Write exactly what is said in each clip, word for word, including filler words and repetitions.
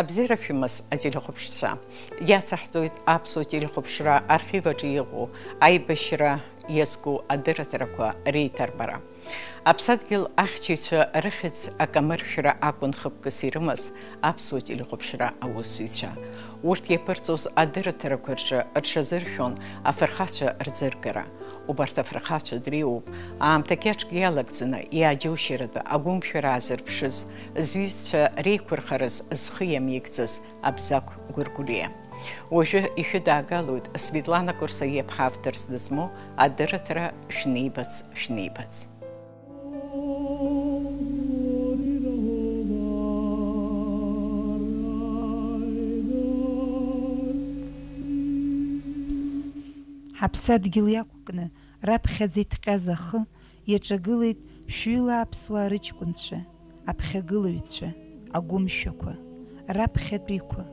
Абзиара шәымаз, ателехәаԥшцәа! Иацаҳҵоит аԥсуа телехәаԥшра архив аҿы иҟоу аибашьра иазку адырраҭарақәа реиҭарбара. Аԥсадгьыл ахьчаҩцәа рыхьӡ акамыршәра акәын хықәкыс ирымаз аԥсуа телехәаԥшра аусзуҩцәа. Урҭ иаԥырҵоз адырраҭарақәа рҿы рҽазыршәон афырхацәа рӡыргара. Убарҭ афырхацәа дреиуоуп аамҭа кьаҿк иалагӡаны иааџьоушьаратәы агәымшәара аазырԥшыз, зҩызцәа реиқәырхараз зхы иамеигӡаз Абзагә Гәыргәлиа. Уажәы ишәыдаагалоит Светлана Курсаиаԥҳа авторс дызмоу адырраҭара Шәнеибац, шәнеибац. Ҳаԥсадгьыл иақәкны, раԥхьаӡа иҭҟьаз ахы, иаҿагылеит шәҩыла аԥсуаа рыҷкәынцәа, аԥхьагылаҩцәа, агәымшәақәа, раԥхьатәиқәа.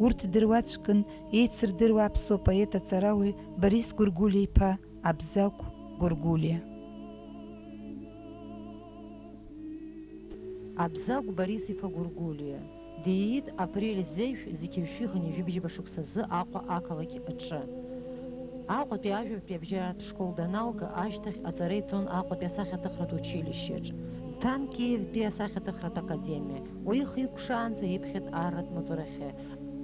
Урҭ дыруаӡәкын еицырдыруа аԥсуа поет аҵарауаҩ Борис Гәыргәлиа-иԥа Абзагә Гәыргәлиа. Абзагә Борис-иԥа Гәыргәлиа диит апрель зежә, зқьи жәшәи хынҩажәи бжьба шықәсазы Аҟәа ақалақь аҿы. Аҟәатәи ажәабатәи абжьаратә школ даналга ашьҭахь аҵара иҵон Аҟәатәи асахьаҭыхратә училищеаҿ, дҭан Киевтәи асахьаҭыхратә академиа. Уи ихы иқәшаанӡа иԥхьеит арратә маҵурахьы.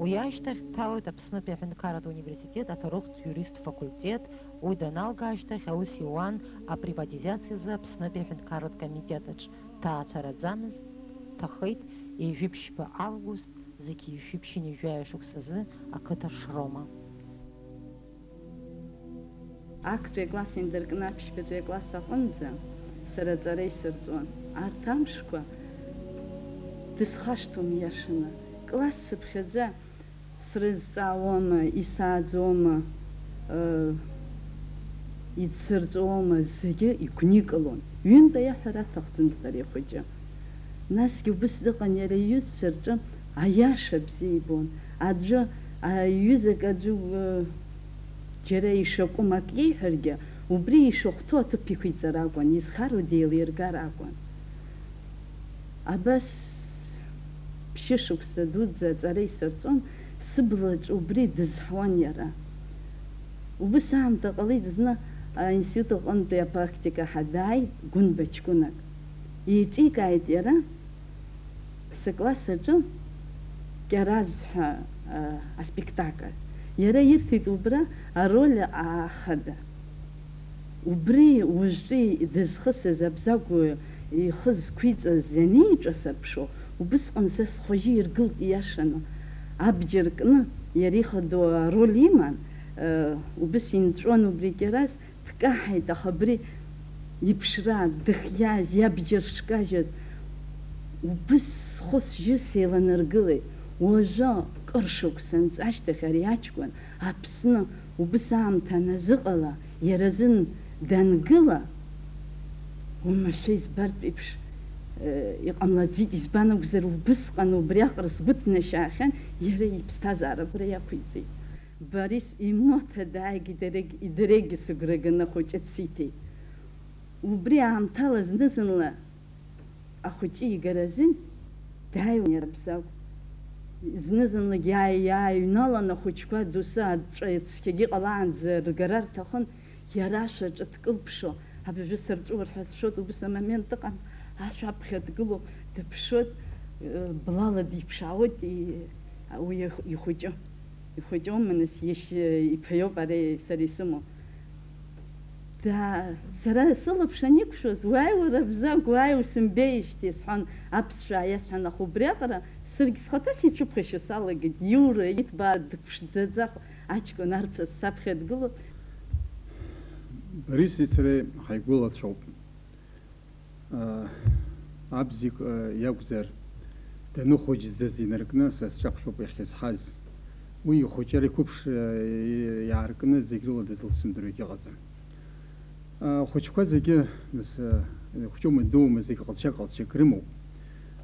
Уи ашьҭахь дҭалоит Аԥснытәи аҳәынҭқарратә университет аҭоурыхтә иуристтә факультет, уи даналга ашьҭахь аус иуан априватизациазы Аԥснытәи аҳәынҭқарратә комитет аҿы. Дҭаацәараӡамызт, дҭахеит ҩажәи ԥшьба август, зқьи жәшәи ԥшьынҩажәи жәаҩа шықәсазы ақыҭа Шрома. Актәи акласс индыркны аԥшьбатәи акласс аҟынӡа сара аҵара исырҵон. Арҭ амшқәа дысхашҭуам, иашаны. Класс цыԥхьаӡа срызҵаауама, исааӡома, э, идсырҵәуома, зегьы игәникылон. Ҩынтә аиаҳәара аҭахӡамызт ари ахәыҷы. Насгьы убыс дыҟан иара иҩызцәа рҿы аиаша бзиа ибон. Аӡәы, аҩызак аӡәы, э, џьара ишакәым ак иеиҳәаргьы, убри ишахәҭоу аҭыԥ иқәиҵар акәын, изхароу деилиргар акәын. Абас ԥшьышықәса дуӡӡа аҵара исырҵон, сыблаҿ убри дызҳауан иара. Убыс аамҭа ҟалеит зны аинститут аҟынтәи апрактика ҳәа дааит гәынба ҷкәынак. Еиҿикааит иара сыкласс аҿы Кьараз ҳәа, а, аспектакль. Иара ирҭеит убра ароль ахада. Убри уажәтәи дызхысыз Абзагә ихы зқәиҵаз ианеиҿасырԥшуа, убысҟан са схәажьы иргылт ииашаны. Абџьар кны иара ихадоу ароль иман, э, убыс инҵәон убри Кьараз, дкаҳаит, аха абри иԥшра, дыхиаз, иабџьар шкажьыз, убыс схәы-сжьы сеиланаргылеит. Уажәы кыр шықәса анҵы ашьҭахь ари аҷкәын Аԥсны убыс аамҭа аназыҟала, иара азын дангыла, уамашәа избартә еиԥш, э, иҟамлаӡеит, избан акәзар, убысҟан убриаҟара сгәы ҭнашьаахьан, иара иԥсҭазаара агәра иақәиҵеит. Борис имоҭа дааигеит, дарегь-, дарегьы сыгәра ганы ахәыҷы дсиҭеит. Убри аамҭала зны-зынла ахәыҷы игара азин дааиуан иара Абзагә. Зны-зынлагь иааи-, иааҩналан ахәыҷқәа доусы аҵәа цқьагьы ҟалаанӡа ргара рҭахын, иара ашә аҿы дкылԥшо, абыржәы сырҵәуар ҳәа сшәоит, убыс амомент ыҟан, ашә аԥхьа дгылоуп, дыԥшуеит, э, блала диԥшаауеит, и-, уи ихәыҷы. Ихәыҷума, нас, иашьа иԥа иоуп ари сара исымоу. Да, сара сылаԥш аниқәшәоз, уааи, уара, Абзагә, уааи, усымбеижьҭеи, сҳәан, аԥсшәа ааиасҳәан, аха убриаҟара саргь схаҭа сицәыԥхашьо салагеит, Иура, иҭбаа дыԥшӡаӡа аҷкәын арԥыс саԥхьа дгылоуп. Борис ицреи ҳаигәылацәоуп. Абзик иакәзар, даныхәыҷӡаз инаркны, са сҿаԥхьоуп иахьызҳаз. Уи ихәыҷра иқәыԥш иааркны зегь рыла дызлацымдыруагь ыҟаӡам. Ахәыҷқәа зегьы, нас, хәҷума, дуума, зегь ҟазшьак, ҟазшьак рымоуп.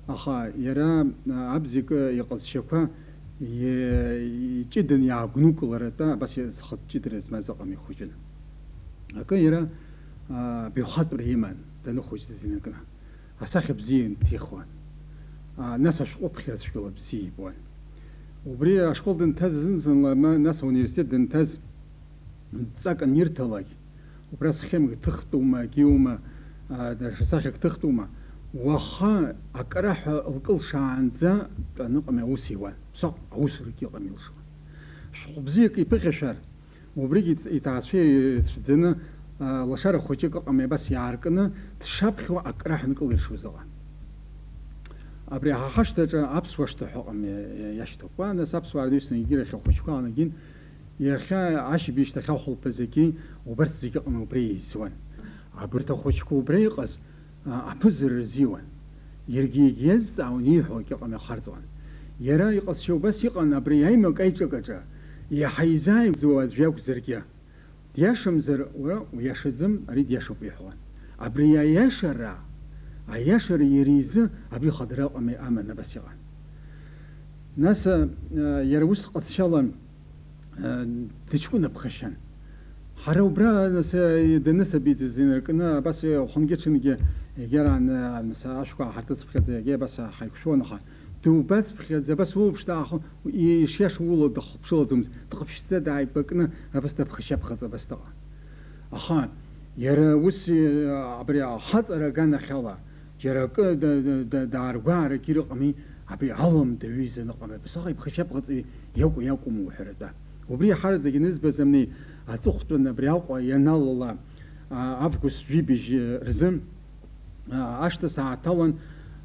Аха иара, Абзик иҟазшьақәа иҷыданы иаагәнукыларатәа, абас зхатә ҷыдара змаз ыҟами, ихәыҷын. Акы иара, баҩхатәра иман, даныхәыҷыз инаркны. Асахьа бзиа инҭихуан. Нас ашәҟәы ԥхьа цәгьала бзиа ибон. Убри ашкол дынҭаз зын-зынла, ма нас ауниверситет дынҭаз дҵак анирҭалак, убра схемк ҭыхтәума, егьиума, а, даҽа сахьак ҭыхтәума, уаха акраҳәа лкылшаанӡа дтәаны ыҟами аус иуан. Саҟ аусурагьы ыҟами илшауан. Шәҟәы бзиак иԥыхьашәар, убригьы иҭ-, иҭаацәа ицәӡаны, а, лашара хәыҷык ыҟами абас иааркны, дшаԥхьо акраҳәа нкылиршоз ыҟан. Абри ҳа ҳашҭаҿы аԥсуа шҭа ҳәа ыҟами, иашьҭоуп. Уа, нас аԥсуаа рдуцны егьирахь ахәыҷқәа аанагеит. Иахьа ашьыбжьышьҭахь ахәылԥазгьы убарҭ зегьы ыҟаны убра еизуан. Абарҭ ахәыҷқәа убра иҟаз, а, аԥызара рзиуан. Иаргьы егьиазҵаауан, ииҳәо акы ыҟами ахарҵуан. Иара иҟазшьа убас иҟан абри аимак аиҿакаҿы, иаҳа изааигәӡоу аӡә иакәзаргьы. Диашамзар, уара уиашаӡам, ари диашоуп иҳәуан. Абри аиашара, аиашара иара изы абри хадара ыҟами аман абас иҟан. Нас, а, иара ус ҟазшьала, а, дыҷкәына ԥхашьан. Ҳара убра, нас, а, данысабиҵаз инаркны, абас, а, хәынгьы-ҽынгьы, егьараан, а, нас, ашәқәа ҳарҭыҵԥхьаӡа, егьа абас, а, ҳаиқәшәон, аха дубаҵԥхьаӡа, абас улаԥш даахо, и-, ишиашоу ула дыхыԥшылаӡомызт, дҟаԥшьӡа дааибакны, абас даԥхашьаԥхаҵа, абас дыҟан. Аха, иара ус, а, абри ахаҵара аганахьала, џьара акы да-, да-, да-, дааргәаарагьы рыҟами, абри алам даҩызан ыҟами, абасҟак иԥхашьаԥхаҵа иакәу иакәым уҳәаратәа. Убри иаҳараӡак инызбаз амни аҵыхәтәан абри Аҟәа ианалала, а, август жәибжь рзы, а, ашҭа сааҭалан,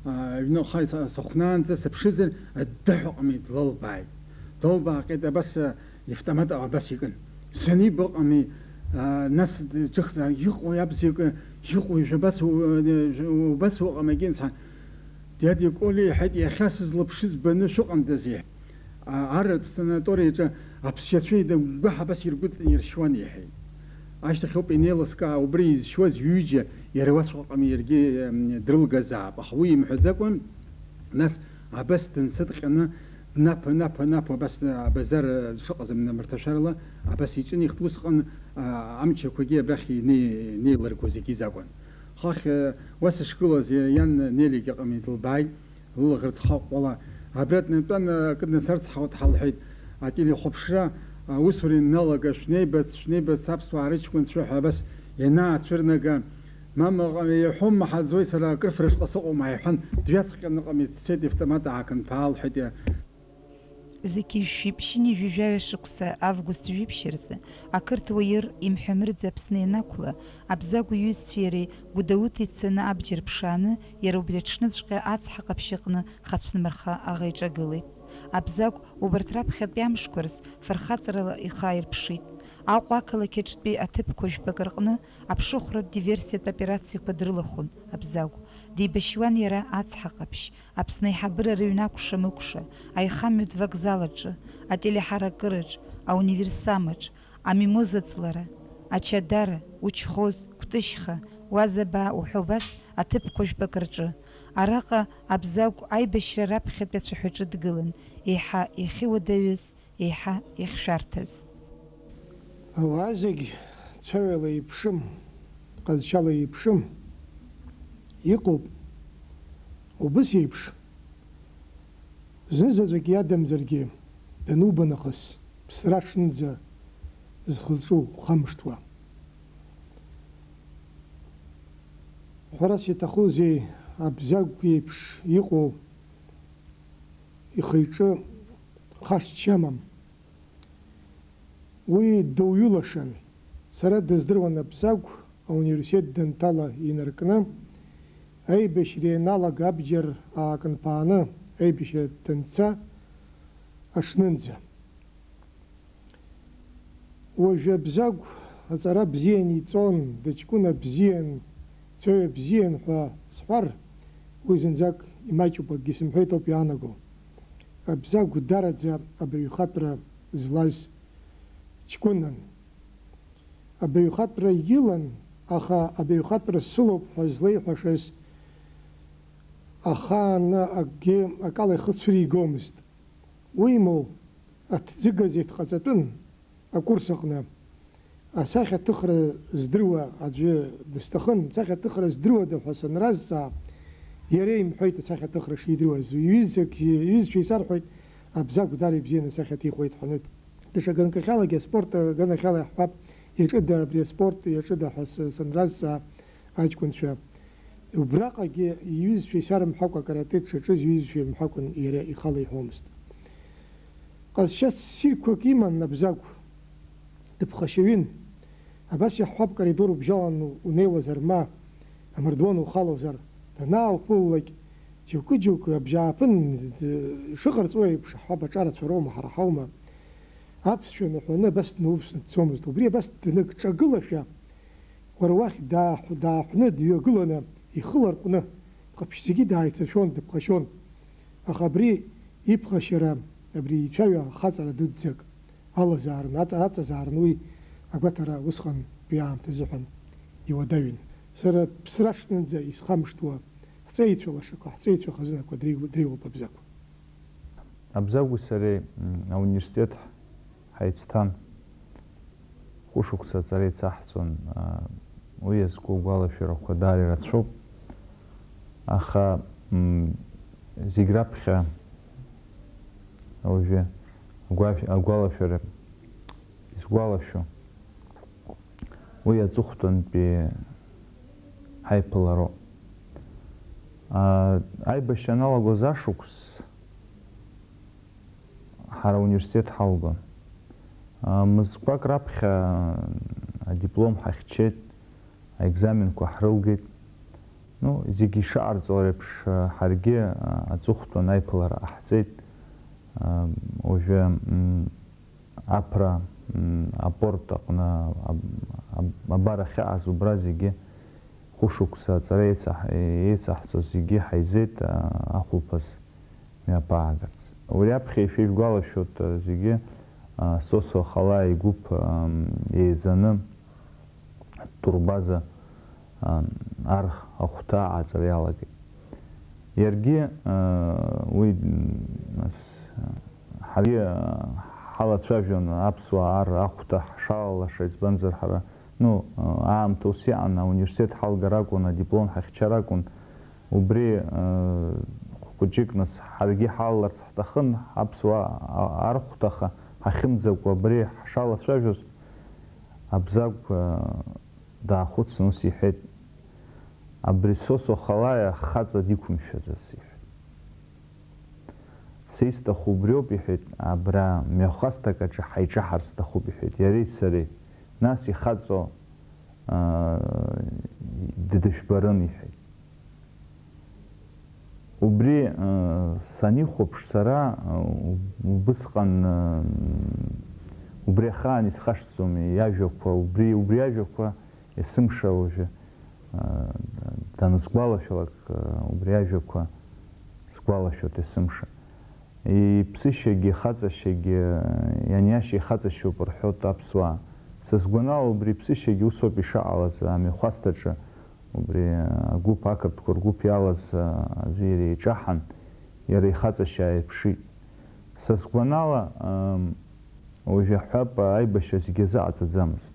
а, аҩныҟа са-, сыхәнаанӡа сыԥшызар, аддаҳәаҟами длалбааит. Длалбааҟьеит, абас, а, Иавтомат абас икын. Саниба ыҟами, а, нас ҿыхӡа, иҟоу иабзиакы, иҟоу жәабацу, а, убацу ыҟам егьын сҳәан. Дядя Коля иҳәеит, иахьа сызлаԥшыз баны шәыҟандаз, иҳәеит. А, арратә санаториаҿы аԥсшьацәа идагәгәаҳа абас иргәыҵан иршьуан, иҳәеит. Ашьҭахь ауп инеилыскаа, убри изшьуаз ҩыџьа, иара уаҵәҟьа ыҟами, иаргьы, м, дрылгазаап, аха уи имҳәаӡакәан, нас абас дынсыдҟьаны, Наԥ, наԥ, наԥ, абас, а, абазар, а, дшыҟаз амнамырҭашәарала, абас иҿынеихт усҟан, а, амчақәагьы абрахь инеи-, инеилырго зегьы изакәын. Хыхь, а, уа сышгылаз, а, иан Нелигьы ыҟами, дылбааит, лылаӷырӡ хаҟәҟәала. Абра днатәан, а, акы днасарцҳауеит ҳәа лҳәеит. Ателехәаԥшра, а, аусура ианалага, шәнеибац, шәнеибац, аԥсуаа рыҷкәынцәа ҳәа абас ианаацәырнага, мамаҟа иаҳәом, маҳаӡои сара, акыр фырышҟа сыҟоума, ҳәа иҳәан, дҩаҵҟьан ыҟами, дцеит, автомат аакынԥаалҳәеит, а, Зқьи жәшәи ԥшьынҩажәи жәаҩа шықәса август жәиԥшь рзы ақырҭуа ир имҳәамырӡа Аԥсны ианақәла, Абзагә иҩызцәеи иареи Гәдоуҭа ицаны абџьар ԥшааны, иара убри аҽныҵәҟьа ацҳа ҟаԥшь аҟны хацәнмырха аӷа иҿагылеит. Абзагә убарҭ раԥхьатәи амшқәа рзы фырхаҵарала ихы ааирԥшит. Аҟәа ақалақь аҿтәи аҭыԥқәа жәпак рҟны аԥшыхәратә диверсиатә операциақәа дрылахәын Абзагә. Деибашьуан иара ацҳа ҟаԥшь, Аԥсны аиҳабыра рыҩны акәша-мыкәша, аихамҩатә вокзал аҿы, ателеҳаракыраҿ, ауниверсамаҿ, амимоза ҵлара, Ачадара, Учхоз, Кәтышьха, Уазабаа уҳәа убас аҭыԥқәа жәпак рҿы. Араҟа Абзагә аибашьра раԥхьатәи ацәаҳәаҿы дгылан, еиҳа иахьыуадаҩыз, еиҳа иахьшәарҭаз. Ауаа зегь цәаҩала еиԥшым, ҟазшьала еиԥшым. Иҟоуп убыс еиԥш. Зны-заҵәык иадамзаргьы, дануба нахыс, ԥсра аҽнынӡа зхы-зҿы ухамышҭуа. Ҳәарас иаҭахузеи, Абзагә иеиԥш иҟоу ихы-иҿы хашҭшьа амам. Уи дыуҩылашан. Сара дыздыруан Абзагә ауниверситет данҭала инаркны, аибашьра ианалага абџьар аакынԥааны аибашьра данца аҽнынӡа. Уажәы Абзагә аҵара бзиан иҵон, дыҷкәына бзиан, цәаҩа бзиан ҳәа сҳәар, уи зынӡак имаҷуп, акгьы сымҳәеит ауп иаанаго. Абзагә дараӡа абаҩхатәра злаз ҷкәынан. Абаҩхатәра илан, аха абаҩхатәра сылоуп ҳәа злеиҳәашаз ахааны акгьы акала ихы цәыригомызт. Уимоу, аҭӡы газеҭ ҟаҵатәын акурс аҟны. Асахьаҭыхра здыруа аӡәы дысҭахын, сахьаҭыхра здыруада ҳәа санразҵаа, иара имҳәеит асахьаҭыхра шидыруаз. Иҩызцәагь, иҩызцәа исарҳәеит, Абзагә дара ибзианы асахьа ҭихуеит ҳәа. Даҽа ганкахьалагьы аспорт аганахьала иаҳҳәап, иаҿыда абри аспорт, иаҿыда ҳәа с-, санразҵаа аҷкәынцәа. Убраҟагьы иҩызцәа исарымҳәакәа, акарате дшаҿыз иҩызцәа имҳәакәан иара ихала иҳәомызт. Ҟазшьа ссирқәак иман Абзагә, дыԥхашьаҩын. Абас иаҳҳәап, коридор убжьалан унеиуазар ма, амардуан ухалозар, данаалԥыллак, џьоукы-џьоукы абжьааԥын шыҟарҵо еиԥш, ҳҳәап, аҿарацәа роума, ҳара ҳаума, аԥсшәа наҳәаны абас днаусны дцомызт. Убри абас днагҿагылашәа, уара уахь дааҳә-, дааҳәны дҩагыланы, ихы ларҟәны, дҟаԥшь зегьы дааицашәон, дыԥхашьон. Аха абри иԥхашьара, абри ицәаҩа хаҵара дуӡӡак алазаарын, аҵа-, аҵазаарын уи агәаҭара усҟантәи аамҭазыҳәан иуадаҩын. Сара ԥсра шнынӡа исхамышҭуа, ҳҵеицәа лашақәа, ҳҵеицәа хазынақәа дреиу-, дреиуоуп Абзагә. Абзагәи сареи, м, ауниверситет ҳаицҭан. Хәышықәса аҵара еицаҳҵон, а, уи иазку агәалашәарақәа даара ирацәоуп. Аха, м, зегь раԥхьа уажәы агәашә-, агәалашәара исгәалашәо, уи аҵыхәтәантәи ҳаиԥылароуп. А, аибашьра аналагоз ашықәс ҳара ауниверситет ҳалгон. А, мызқәак раԥхьа адиплом ҳахьчеит, аекзаменқәа ҳрылгеит. Ну, зегьы ишаҟарҵо реиԥш, ҳаргьы, а, аҵыхәтәан аиԥылара ҟаҳҵеит. А, уажәы, м, Аԥра, м, апорт аҟны аб-, аб-, абар ахьааз убра зегьы хәышықәса аҵара еицаҳ-, еицаҳҵоз зегьы ҳаизеит, а, ахәылԥаз мҩаԥаагарц. Уи аԥхьа ишәа ижәгәалашәоит, а, зегьы, а, Сосо Ахалаа игәыԥ, ам, еизаны турбаза, а, арх ахәҭа ааҵара иалагеит. Иаргьы, а, уи, м, нас, ҳаргьы, а, ҳалацәажәон аԥсуаа ар ахәҭа ҳшалалаша, избанзар ҳара, ну, а, аамҭа ус иаан, ауниверситет ҳалгар акәын, адиплом ҳахьчар акәын, убри, а, хәыҷык нас ҳаргьы ҳалаларц ҳҭахын, аԥсуаа, а, архәҭаха ҳахьымӡакәа абри ҳшалацәажәоз, Абзагә, а, даахәыцын ус иҳәеит, абри Сосо Ахалаа хаҵа диқәымшәаӡац, иҳәеит. Са исҭаху убриоуп, иҳәеит, абра мҩахәасҭак аҿы ҳаиҿаҳар сҭахуп, иҳәеит, иареи сареи. Нас ихаҵо, аа, ддыжәбарын, иҳәеит. Убри, аа, санихәаԥш сара, аа, уб-, убысҟан, аа, убри ахаан исхашҭӡом иажәақәа, убри, убри ажәақәа есымша уажәы, аа, данысгәалашәалак, аа, убри ажәақәа сгәалашәоит есымша. Иԥсышьагьы ихаҵашьагьы, ианиашьа ихаҵашьоуп рҳәоит аԥсуаа. Са сгәанала, убри иԥсышьагьы усоуп ишаҟалаз амҩахәасҭаҿы, убри агәыԥ, ақырҭқәа ргәыԥ иалаз аӡәы иара иеиҿаҳан, иара ихаҵашьа ааирԥшит. Са сгәанала, ам, уажә иаҳҳәап, аибашьра зегьы азыҟаҵаӡамызт.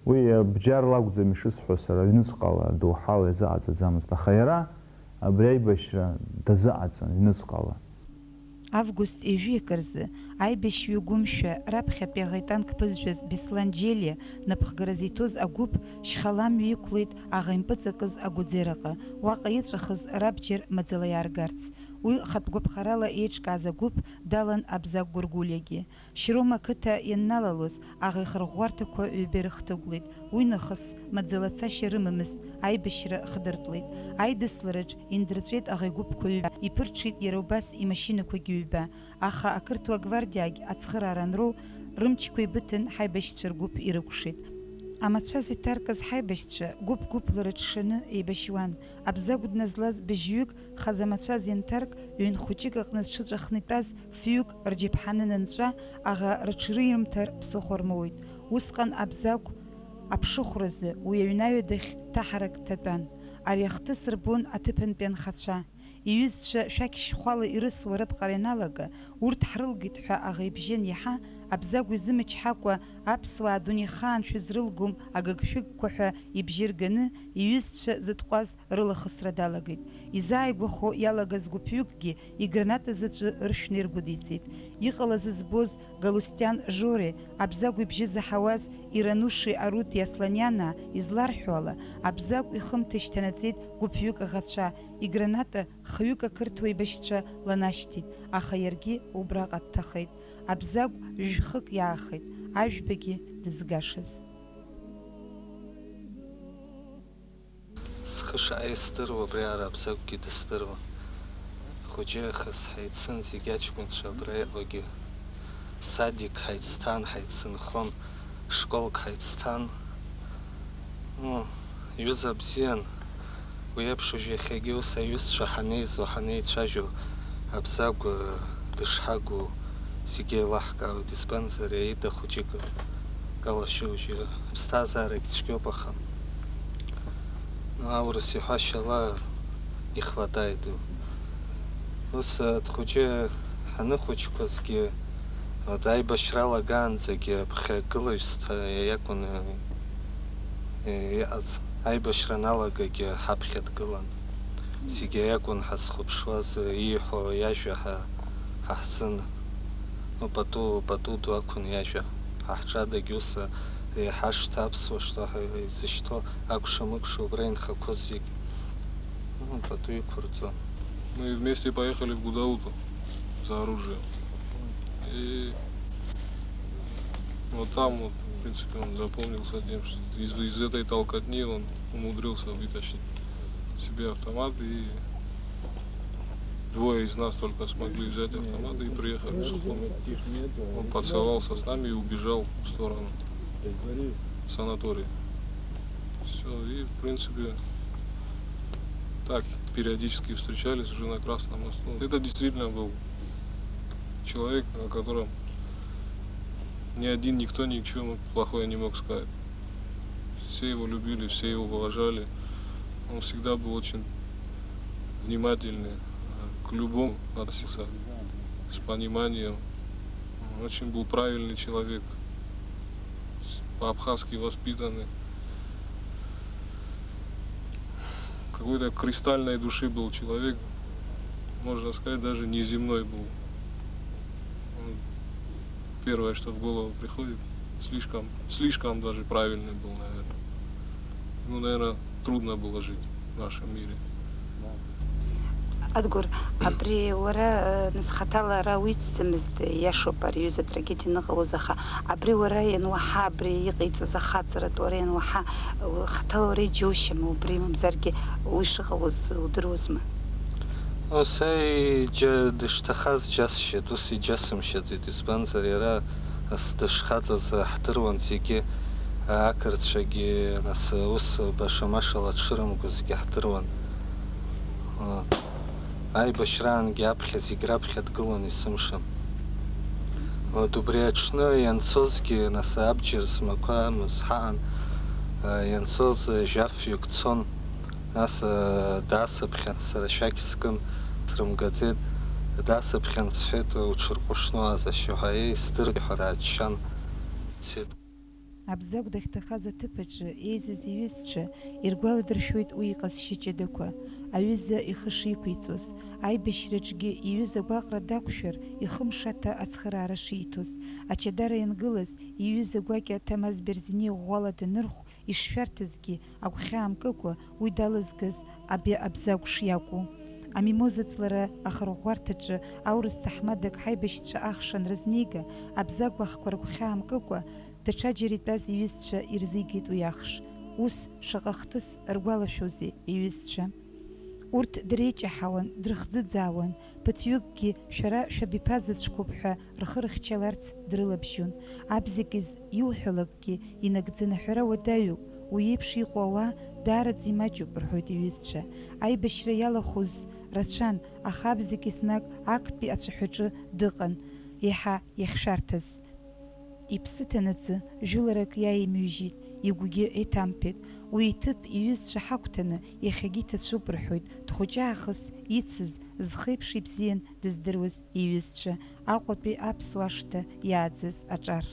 Уи бџьарла акәӡам ишысҳәо сара, аҩныҵҟала, адоуҳала иазыҟаҵаӡамызт, аха иара абри аибашьра дазыҟаҵан, аҩныҵҟала. Август ҩажәи акы рзы, аибашьҩы гәымшәа раԥхьатәи аӷа итанк ԥызжәаз Беслан Џьелиа напхгара зиҭоз агәыԥ шьхала амҩа иқәлеит аӷа импыҵакыз агәыӡераҟа, уаҟа иҵәахыз рабџьар маӡала иааргарц. Уи хатә гәаԥхарала еиҿкааз агәыԥ далан Абзагә Гәыргәлиагьы. Шьрома ақыҭа ианналалоз, аӷа ихырӷәӷәарҭақәа ҩба ирыхҭыгәлеит. Уи нахыс, маӡала цашьа рымамызт, аибашьра хдыртлеит. Аидыслараҿ индырҵәеит аӷа игәыԥқәа ҩба, иԥырҽит иара убас имашьынақәагьы ҩба. Аха ақырҭуа гвардиаагь ацхыраара анроу, рымчқәа еибыҭан ҳаибашьцәа ргәыԥ ирыкәшеит. Амацәаз иҭаркыз ҳаибашьцәа гәыԥ-гәыԥла рыҽшаны еибашьуан. Абзагә дназлаз быжьҩык хаза мацәаз ианҭарк, ҩын хәыҷык аҟны зҽыҵәахны итәаз фҩык рџьаԥҳаны анынҵәа, аӷа рыҽрыирымҭар ԥсыхәа рмоуит. Усҟан Абзагә аԥшыхәразы уи аҩны аҩадахь ҭаҳарак ҭатәан. Ари ахҭыс рбон аҭыԥантәи анхацәа. Иҩызцәа шәақь шьхәала ирысуа рыԥҟара ианалага, урҭ ҳрылгеит ҳәа аӷа ибжьан иаҳа, Абзагә изымчҳакәа, аԥсуаа адунеихаан шәызрылгом агыгшәыгқәа ҳәа ибжьы рганы, иҩызцәа зытҟәаз рылахысра далагеит. Изааигәахо иалагаз гәыԥҩыкгьы играната заҵәы ыршәны иргәыдиҵеит. Иҟалаз збоз Галустиан Жори, Абзагә ибжьы заҳауаз Ирануши Арути Асланианаа изларҳәо ала, Абзагә ихымҭа ишьҭанаҵеит гәыԥҩык аӷацәа, играната хҩык ақырҭуа еибашьцәа ланашьҭит, аха иаргьы убраҟа дҭахеит. Абзагә жәхык иаахеит, ажәбагьы дызгашаз. Схы шааиз здыруа, абри аара Абзагәгьы дыздыруан. Хәыҷы аахыс ҳаицын зегь аҷкәынцәа абра иҟоугьы. Садик ҳаицҭан, ҳаицынхон, школк ҳаицҭан. Ыы, ҩыза бзиан, уи еиԥш уажә иахьагьы ус аҩызцәа ҳанеизо, ҳанеицәажәо, Абзагә, ыы, дышҳагу зегьы еилаҳкаауеит, избанзар, ида хәыҷык акалашәа уажәы, аԥсҭазаарагь цәгьоуп, аха, ну, аурыс иҳәашьала, не хватает. Ус, ыы, дхәыҷы ҳаныхәыҷқәазгьы, ыы, аибашьра алагаанӡагьы аԥхьагылаҩсҭа иакәын, ыы, иҟаз. Аибашьра аналагагьы ҳаԥхьа дгылан. Зегьы иакәын ҳазхәаԥшуаз, ииҳәо иажәа ҳа-, ҳаҳзын. Ну, пату, пату ду акәын иажәа. Ҳа ҳҿадагь ус, еиҳа шҭа аԥсуа шҭа ҳәа изышьҭоу акәша-мыкәша убра инхақәоз зегь, ну, пату иқәырҵон. Мы вместе поехали в Гудауту за оружием. И вот там вот, в принципе, он запомнился тем, что из, из этой толкотни он умудрился вытащить себе автомат, и двое из нас только смогли взять автомат и приехали в Сухуми. Он поцеловался с нами и убежал в сторону санатория. Все, и, в принципе, так периодически встречались уже на Красном мосту. Это действительно был человек, о котором ни один никто ничего плохое не мог сказать. Все его любили, все его уважали. Он всегда был очень внимательный, э, к любому относился с пониманием. Он очень был правильный человек, с-, по-абхазски воспитанный. Какой-то кристальной души был человек, можно сказать, даже неземной был. Он первое, что в голову приходит, слишком, слишком даже правильный был, наверное. Ему, наверное, трудно было жить в нашем мире. Адгәыр, абри уара, э, нас хаҭала ара уицӡамызт, иашоуп, ари аҩыза атрагедиа аныҟалоз, аха абри уара иануаҳа, абри иҟаиҵаз ахаҵаратә уара иануаҳа, э, хаҭала уара иџьоушьама, убри мамзаргьы уи шыҟалоз удыруазма? Ус, аи, џьа-, дышҭахаз џьасшьеит, ус иџьасымшьаӡеит, избанзар, иара ас дышхаҵаз ҳдыруан зегьы, ақырҭцәагьы, нас, ус баша-машала дшырымгозгьы ҳдыруан. Аибашьраангьы аԥхьа зегь раԥхьа дгылан есымша. Убри аҽны ианцозгьы, нас, абџьар змақәамыз ҳаан, ианцоз жәафҩык цон. Нас, э, даасыԥхьан, сара шәақь скын, срымгаӡеит. Даасыԥхьан, сҳәеит, уҽырҟәышны уааз ашьа ҳәа, еи, сдырт ҳәа дааччан, дцеит. Абзагә дахьҭахаз аҭыԥ аҿы еизаз иҩызцәа иргәаладыршәоит уи иҟазшьа ҷыдақәа, аҩыза ихы шиқәиҵоз, аибашьраҿгьы иҩыза агәаҟра дақәшәар, ихы мшаҭа ацхыраара шиҭоз, ачадара иангылаз, иҩыза гәакьа Ҭамаз Берзини ӷәӷәала данырхә, ишшәарҭазгьы агәхьаамкыкәа уи далызгаз аб-, Абзагә шиакәу. Амимоза ҵлара ахырӷәӷәарҭаҿы аурыс ҭаҳмадак ҳаибашьцәа ахш анрызнеига, Абзагә ахқәа ргәхьаамкыкәа, даҽаџьара итәаз иҩызцәа ирзигеит уи ахш. Ус шаҟа хҭыс ргәалашәозеи иҩызцәа? Урҭ дреиҷаҳауан, дрыхӡыӡаауан, ԥыҭҩыкгьы шәара шәабиԥа заҵәқәоуп ҳәа рхы рыхьчаларц дрылабжьон. Абзагә изы иуҳәалакгьы инагӡаны аҳәара уадаҩуп, уи еиԥш иҟоу ауаа даараӡа имаҷуп, рҳәоит иҩызцәа. Аибашьра иалахәыз рацәан, аха Абзагә еснагь актәи ацәаҳәаҿы дыҟан, еиҳа иахьшәарҭаз. Иԥсы ҭанаҵы, жәыларак иааимыҩжьеит, игәгьы еиҭамԥеит. Уи иҭыԥ иҩызцәа ҳагәҭаны, иахьагьы иҭацәуп рҳәоит, дхәыҷаахыс ицыз, зхеиԥш ибзиан дыздыруаз иҩызцәа. Аҟәатәи аԥсуа ашҭа иааӡаз аҿар.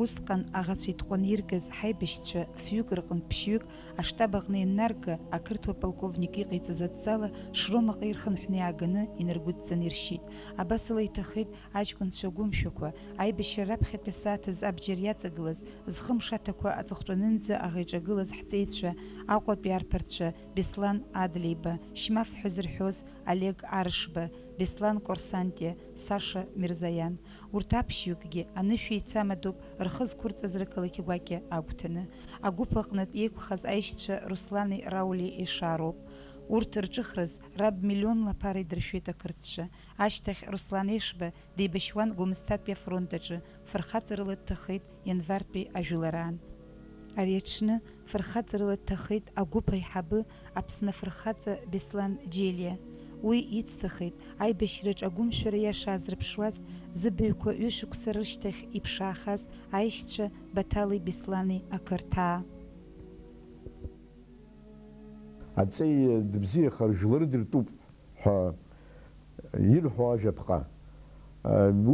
Усҟан аӷацәа итҟәаны иргаз ҳаибашьцәа фҩык рҟынтә ԥшьҩык аштаб аҟны ианнарга, ақырҭуа полковник иҟаиҵаз адҵала Шромаҟа ирхынҳәны иааганы инаргәыдҵаны иршьит. Абасала иҭахеит аҷкәынцәа агәымшәақәа, аибашьра раԥхьатәи асааҭ азы абџьар иаҵагылаз, зхы мшаҭақәа аҵыхәтәанынӡа аӷа иҿагылаз ҳҵеицәа, Аҟәатәи арԥарцәа, Беслан Адлеиба, Шьмаф ҳәа зырҳәоз Олег Арышба, Беслан Корсантиа, Саша Мирзаиан. Урҭ аԥшьҩыкгьы анышә еицамадоуп рхы зқәырҵаз рықалақь гәакьа агәҭаны. Агәыԥ аҟнытә еиқәхаз аишьцәа Руслани Раулии Ешароуп. Урҭ рҿыхраз раб миллионла аԥара идыршәеит ақырҭцәа. Ашьҭахь Руслан Ешба деибашьуан Гәымсҭатәи афронт аҿы, фырхаҵарыла дҭахеит ианвартәи ажәылараан. Ари аҽны фырхаҵарыла дҭахеит агәыԥ аиҳабы Аԥсны афырхаҵа Беслан Џьелиа. Уи ицҭахеит аибашьраҿ агәымшәара иаша аазрыԥшуаз, зыбаҩқәа ҩышықәса рышьҭахь иԥшаахаз аишьцәа Баҭали Беслани ақырҭаа. Аҵеи дыбзиахар, жәлары дыртәуп ҳәа ирҳәо ажәаԥҟа.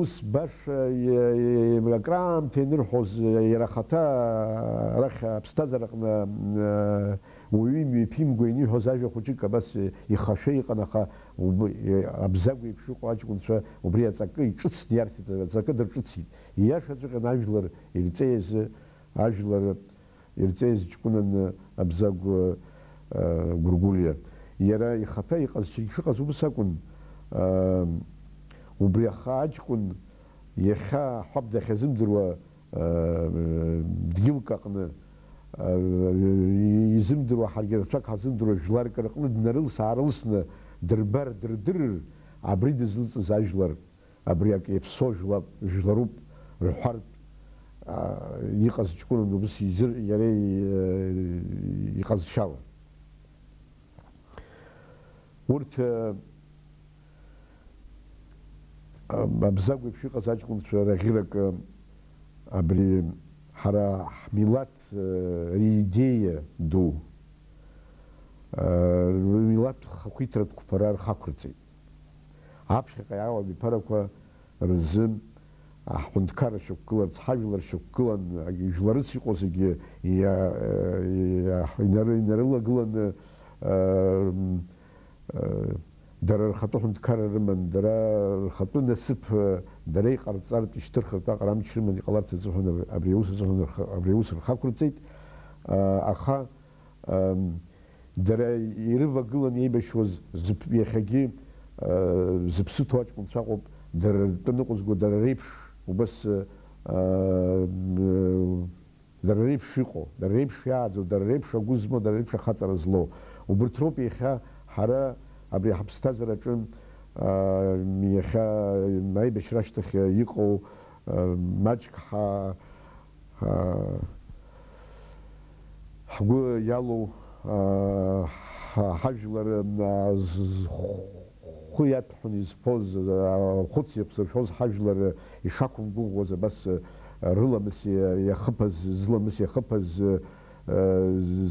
Ус баша, иа-, иа-, акраамҭа ианырҳәоз, иара ахаҭа арахь аԥсҭазаараҟны, уаҩы имҩаԥимго ианиҳәоз ажәа хәыҷык абас ихашәа иҟан, аха уб-, Абзагә еиԥш иҟоу аҷкәынцәа убри аҵакы иҿыцны иарҭеит, аҵакы дырҿыцит. Ииашаҵәҟьаны ажәлар ирҵеиазы, ажәлар ирҵеиз ҷкәынаны Абзагә, э, Гәыргәлиа. Иара ихаҭа иҟазшьагь шыҟаз убыс акәын. Э, убри аха аҷкәын иахьа ҳәап дахьазымдыруа, э, дгьылк аҟны, э, изымдыруа, ҳаргьы рацәак ҳазымдыруа жәларк рҟны днарылс-аарылсны дырбар, дырдырыр, абри дызлыҵыз ажәлар. Абри акы иаԥсоу жәлап-, жәларуп рҳәартә, аа, иҟаз ҷкәынан убыс изыр-, иара и-, иҟазшьала. Урҭ, а, а, Абзагә еиԥш иҟаз аҷкәынцәа раӷьырак, а, абри ҳара ҳмилаҭ, а, ридеиа ду, а, рмилаҭ хақәиҭратә қәԥара рхақәырҵеит. Аԥхьаҟа иаауа абиԥарақәа рзы аҳәынҭқарра шьақәгыларц, ҳажәлар шьақәгылан, жәларыц иҟоу зегьы иа-, иа-, инары-, инарылагыланы, м, дара рхатәы ҳәынҭқарра рыман, дара рхатәы насыԥ, дара иҟарҵартә, ишьҭырхыртә аҟара амч рыман иҟаларц азыҳәан, абри аус азыҳәан рхы, абри аус рхақәырҵеит, аха, м, Дара ирывагыланы еибашьуаз зыԥ-, иахьагьы, э, зыԥсы ҭоу аҷкәынцәа ыҟоуп, дара ртәы ныҟәызго, дара реиԥш убас, э, э, дара реиԥш иҟоу, дара реиԥш иааӡоу, дара реиԥш агәы змоу, дара реиԥш ахаҵара злоу. Убырҭ роуп иахьа ҳара абри ҳаԥсҭазаараҿы, э, иахьа аибашьра ашьҭахь иҟоу, э, маҷк ҳа-, аа, ҳгәы иалоу, аа, ҳа-, ҳажәлар, аа, з-, зхәы иаҭәҳәаны изфоз, аа, хәыц иаԥсыршәоз ҳажәлар ишақәымгәыӷуаз, абас, аа, рыламыс иа-, иахыԥаз, зыламыс иахыԥаз, аа,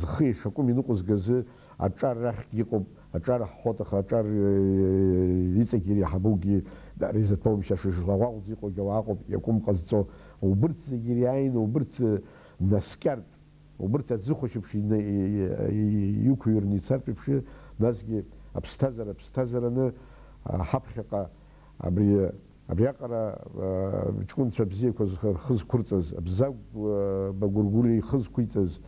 зхы ишакәым иныҟәызгазы, аҿар рахьгьы ыҟоуп, аҿар ҳҳәоит, аха аҿар, э, иҵегьы иреиҳабугьы, даара изаҭәоумшьаша, шаҟа аҟәӡа иҟоугьы ауаа ыҟоуп, иакәым ҟазҵо. Убырҭ зегьы ириааины, убырҭ, э, наскьартә, убырҭ аӡыхәашьеиԥш ина-, и-, и-, и-, иқәыҩрны ицартә еиԥш, насгьы аԥсҭазаара ԥсҭазаараны, а, ҳаԥхьаҟа абри Абриаҟара, аа, ҷкәынцәа бзиақәа зхы-, рхы зқәырҵаз, Абзагә, аа, Багәыргәлиа ихы зқәиҵаз,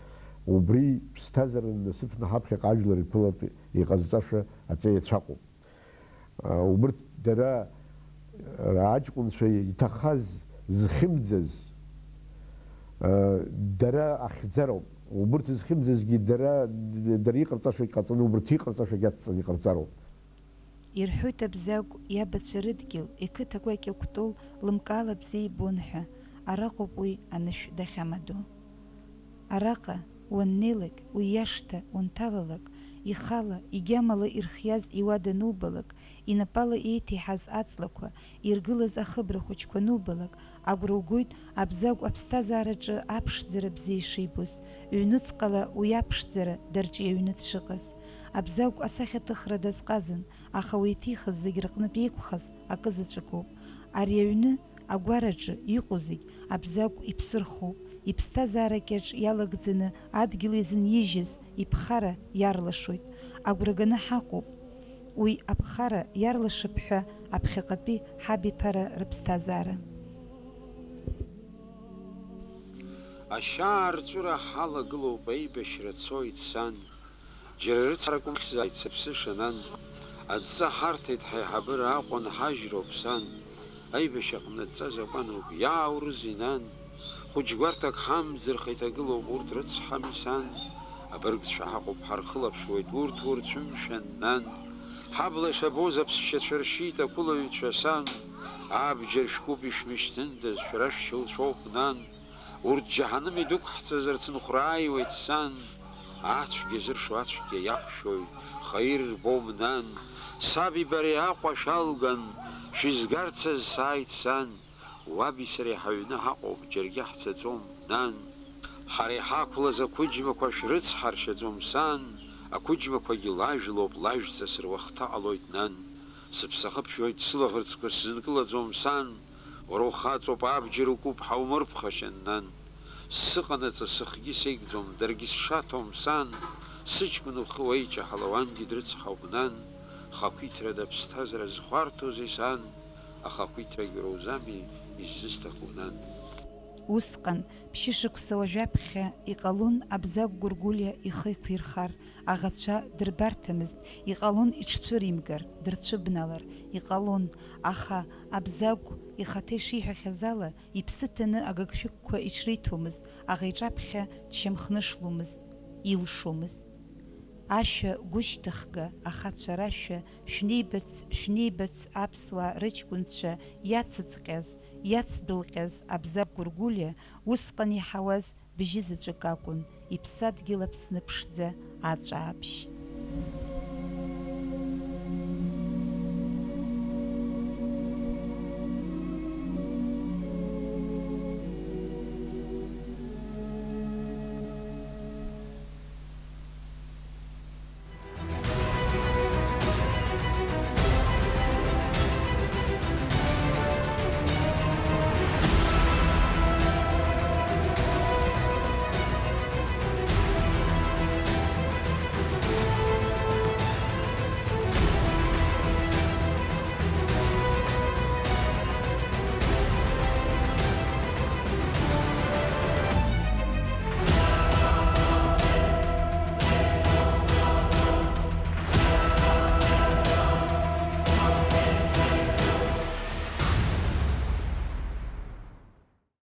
убри ԥсҭазаараны насыԥны ҳаԥхьаҟа ажәлар иԥылартә иҟазҵаша аҵеицәа ыҟоуп. Аа, убырҭ дара, аа, аҷкәынцәа иҭахаз, зхьымӡаз, аа, дара ахьӡароуп. Убырҭ зхьымӡазгьы дара, дара иҟарҵашагь ҟаҵаны, убырҭ иҟарҵашагь адҵаны иҟарҵароуп. Ирҳәоит Абзагә иабацәа рыдгьыл, иқыҭа гәакьа Кәтол лымкаала бзиа ибон ҳәа, араҟоуп уи анышә дахьамадоу. Араҟа уаннеилак, уи иашҭа уанҭалалак, ихала, игьамала ирхиаз иуада анубалак, инапала еиҭеиҳаз аҵлақәа, иргылаз ахыбра хәыҷқәа анубалак, агәра угоит Абзагә аԥсҭазаараҿы аԥшӡара бзиа ишибоз, ҩнуҵҟала уи аԥшӡара дарҿиаҩны дшыҟаз. Абзагә асахьаҭыхра дазҟазан, аха уи иҭихыз зегь рҟнытә еиқәхаз акы заҵәыкоуп. Ари аҩны агәараҿы иҟоу зегь Абзагә иԥсы рхоуп, иԥсҭазаара кьаҿ иалагӡаны адгьыл изынижьыз иԥхара иарлашоит. Агәра ганы ҳаҟоуп. Уи аԥхара иарлашап ҳәа аԥхьаҟатәи ҳабиԥара рыԥсҭазаара. Ашьаарҵәыра ҳалагылоуп, аибашьра цоит, сан. Џьара рыцҳарак умхьзааит, сыԥсы шанан. Адҵа ҳарҭеит, ҳаиҳабыра Аҟәа нҳажьроуп, сан. Аибашьаҟны адҵа закәаноуп, иааурызеи, нан? Хәыҷ гәарҭак ҳамӡырха иҭагылоуп, урҭ рыцҳами, сан? Абыргцәа ҳаҟоуп, ҳархылаԥшуеит, урҭ урцәымшәан, нан. Ҳабла ишабоз аԥсшьацәа ршьит ақәылаҩцәа, сан. Абџьар шәкуп, ишәмышьҭындаз, шәара шәшьауцәоуп, нан. Урҭ џьаҳаным идәықәҳҵазар цынхәрааиуеит, сан. Ацәгьа зыршо ацәгьа иақәшәоит, хаир рбом, нан. Саби бареи Аҟәа шәалган, шәызгарц азы сааит, сан. Уаби сареи ҳаҩны ҳаҟоуп, џьаргьы ҳцаӡом, нан. Ҳара иҳақәлаз ақәыџьмақәа шәрыцҳаршьаӡом, сан. Ақәыџьмақәагьы лажәлоуп, лажәҵас руахҭа ҟалоит, нан. Сыԥсахы ԥжәоит, сылаӷырӡқәа сзынкылаӡом, сан. Уара ухаҵоуп, абџьар укуп, ҳаумырԥхашьан, нан. Сыҟанаҵы сыхгьы сеигӡом, даргьы сшаҭом, сан. Сыҷкәын ухы уеиҷаҳала, уангьы дрыцҳауп, нан. Хақәиҭрада аԥсҭазаара зхәарҭоузеи, сан? Ахақәиҭрагь уара узами иззысҭаху, нан? Усҟан, ԥшьышықәса уажәаԥхьа, иҟалон Абзагә Гәыргәлиа ихы еиқәирхар, аӷацәа дырбарҭамызт, иҟалон иҽцәыримгар, дырцәыбналар, иҟалон, аха Абзагә ихаҭа ишиҳәахьаз ала, иԥсы ҭаны агыгшәыгқәа иҽриҭомызт, аӷа иҿаԥхьа дшьамхнышломызт, илшомызт. Ашәа гәышьҭыхга, ахацәа рашәа, шәнеибац, шәнеибац, аԥсуаа рыҷкәынцәа иацыҵҟьаз, иацдәылҟьаз Абзагә Гәыргәлиа усҟан иаҳауаз бжьы заҵәык акәын, иԥсадгьыл Аԥсны ԥшӡа аҵәаабжь.